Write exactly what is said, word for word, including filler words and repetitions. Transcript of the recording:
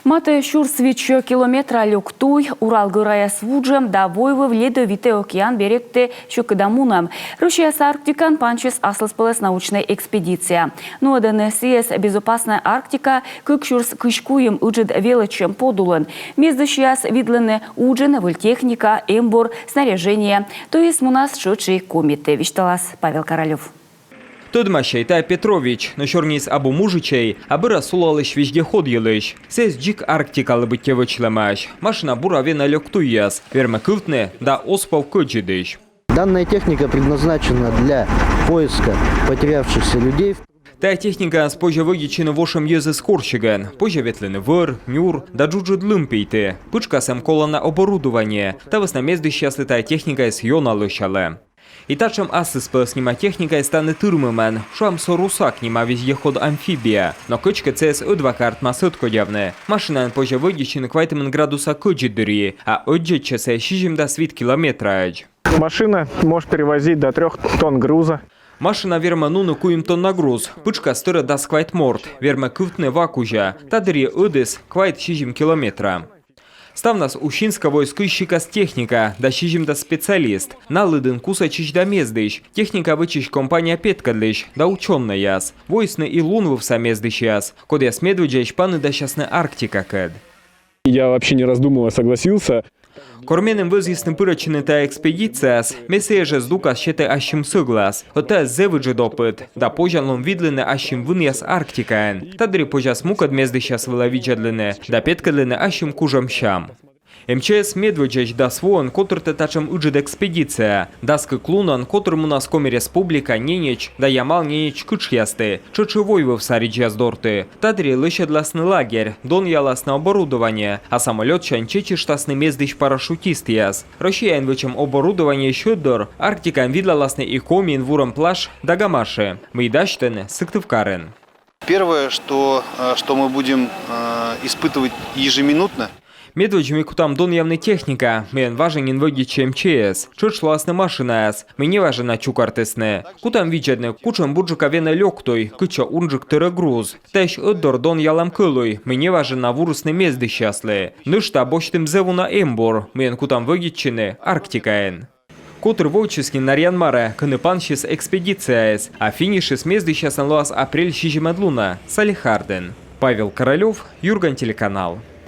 Матӧ сюрс витсё километра лёк туй, Урал гӧраяс вуджӧм да Войвыв Ледовитӧй океан берегтӧ сьӧкыда мунӧм. Россияса Арктикаын пансис аслыспӧлӧс научнӧй экспедиция. Нуӧдӧны сійӧс «Безопасная Арктика» кык сюрс кызь куим ыджыд велӧдчӧм подулын. Мездысьяс видлӧны уджын выль техника, эмбур, снаряжение. Туйыс мунас тшӧтш и Комитӧ, висьталас Павел Королёв. Тӧдмасьӧй, тайӧ Петрович, но сёрниыс абу мужичӧй, а бӧрас сулалысь визьгӧ ходйылысь. Сійӧс дзик Арктикалы быттьӧ вӧчлӧмаӧсь. Машина бура венӧ лёк туйяс, вермӧ кывтны да оз пӧв кӧдзыдысь. Данная техника предназначена для поиска потерявшихся людей. Тайӧ техникаыс позьӧ вӧдитчыны вошӧм йӧзӧс корсигӧн. Позьӧ ветлыны вӧр, нюр да джуджыд лым пийті. Пытшкас эм колана оборудование. Та вӧсна мездысьяслы тайӧ техникаыс ёна лӧсялӧ. И татшӧм аслыспӧлӧс нима техникаыс тані тырмымӧн. Шуам, со «Русак» нима визьгӧ ходӧм амфибия. Но кӧчкӧд сійӧс ӧдвак артмас ӧткодявны. Машинаӧн позьӧ вӧдитчыны квайтымын градуса кӧдзыд дырйи, а ӧддзӧдчӧ сійӧ сизимдас вит километраӧдз. Машина может перевозить до трёх тонн груза. Машина вермӧ нуны куим тонна груз, пытшкас тӧрӧ дас квайт морт, вермӧ кывтны ва кузя, та дырйи ӧдыс квайт-сизим километра. Ставнас Усинскӧ воис кызь сикас техника да сизимдас специалист. На лыдын кусӧдчысь да мездысь, техника вӧчысь компания петкӧдлысь да учёнӧйяс. Воисны и лунвывса мездысьяс, кодъяс медводдзаысь паныдасясны Арктикакӧд. Я вообще не раздумывая согласился. Кор меным вӧзйисны пырӧдчыны тайӧ экспедицияас, ме сійӧ жӧ здукас сеті ассьым сӧглас. Ӧд тайӧ зэв ыджыд опыт да позянлун видлыны ассьым вынъяс Арктикаын. Та дырйи позяс мукӧд мездысьяс вылӧ видзӧдлыны да петкӧдлыны ассьым кужӧмсям. М Ч С медводдзаысь дас воӧн котыртӧ татшӧм ыджыд экспедиция. Дас кык лунӧн котыр мунас Коми Республика, Ненеч да Ямал-Ненеч кытшъясті, тшӧтш и войвывса ридзьяс дорті. Та дырйи лӧсьӧдласны лагерь, донъяласны оборудование, а самолётсянь чеччыштасны мездысь парашютистъяс. Россияын вӧчӧм оборудованиеысь ӧтдор Арктикаын видлаласны и Комиын вурӧм плаж да гамаши, мый дасьтӧны Сыктывкарын. Первое, что, э, что мы будем, э, испытывать ежеминутно. Медводз ми кутам донъявны техника, мыйӧн важӧн нин вӧдитчӧ М Ч С. Тшӧтш лоасны машинаяс, мый неважӧн на чукӧртісны. Кутам видзӧдны, кутшӧм бурджыка венӧ лёк туй, кытчӧ унджык тӧрӧ груз. Таысь ӧтдор донъялӧм кӧлуй, мый неважӧн на вурисны мездысьяслы. Нӧшта босьтім зэв уна эмбур, мыйӧн кутам вӧдитчыны Арктикаын. Котыр войтчис нин Нарьян-Марӧ, кӧні пансис экспедицияыс, а финишыс мездысьяслӧн лоас апрель сизимӧд лунӧ Салехардын. Павел Королёв, «Юрган» телеканал.